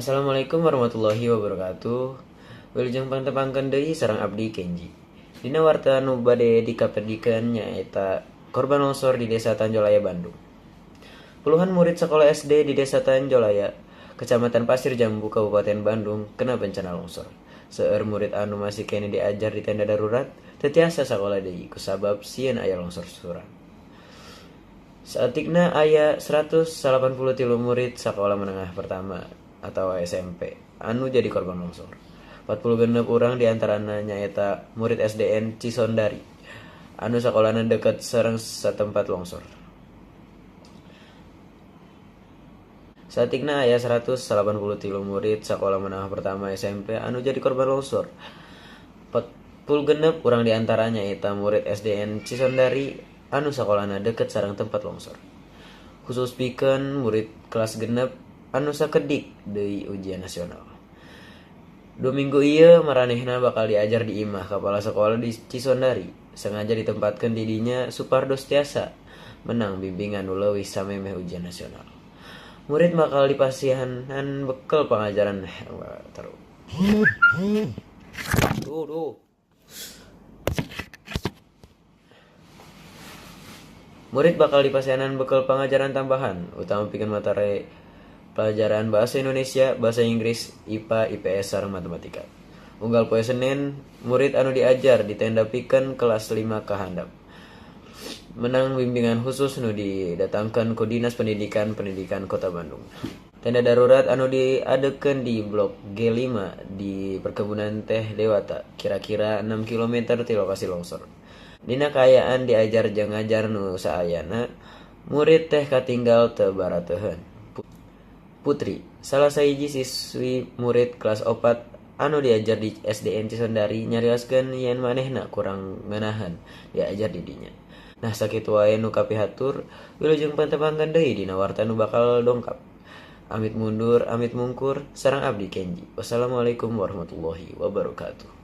Assalamualaikum warahmatullahi wabarakatuh. Wilujeng pangtepangkeun deui sareng abdi Kenji. Dina warta nu bade dikaperdikeun nyaeta korban longsor di Desa Tanjolaya, Bandung. Puluhan murid sekolah SD di Desa Tanjolaya, Kecamatan Pasir Jambu, Kabupaten Bandung kena bencana longsor. Seueur murid anu masih keneh diajar di tenda darurat teu tiasa sakola deui kusabab sieun aya longsor susulan. Saeutikna aya 183 murid sakola menengah pertama atau SMP anu jadi korban longsor. 46 urang diantarana nyaeta murid SDN Cisondari anu sakolana deket sareng satempat longsor. Saeutikna aya 183 murid sakola menengah pertama SMP anu jadi korban longsor. 46 urang diantarana nyaeta murid SDN Cisondari anu sakolana deket sareng tempat longsor. Khusus pikeun murid kelas 6 anu sakedik deui ujian nasional. 2 minggu ieu maranehna bakal diajar di imah kepala sekolah di Cisondari. Sengaja ditempatkeun di dinya supados tiasa menang bimbingan nu leuwih samemeh ujian nasional. Murid bakal dipasihanan bekel pangajaran taruh. Duh, duh. Murid bakal dipasihanan bekel pangajaran tambahan utama pikeun materi pelajaran bahasa Indonesia, bahasa Inggris, IPA, IPS sareng matematika. Unggal poe Senin, murid anu diajar di tenda pikeun kelas 5 ka handap. Menang bimbingan khusus nu didatangkeun ku Dinas Pendidikan Pendidikan Kota Bandung. Tenda darurat anu diadekeun di Blok G5 di Perkebunan Teh Dewata, kira-kira 6 km ti lokasi longsor. Dina kaayaan diajar jeung ngajar nu saayana, murid teh katinggal teu barateuheun. Putri, salah sahiji siswi murid kelas 4 anu diajar di SDN Cisondari nyarioskeun yen manehna kurang ngeunaheun diajar di dinya. Nah sakitu wae nu kapihatur, wilujeng pantepangkeun deui dina warta nu bakal dongkap. Amit mundur, amit mungkur, sareng abdi Kenji. Wassalamualaikum warahmatullahi wabarakatuh.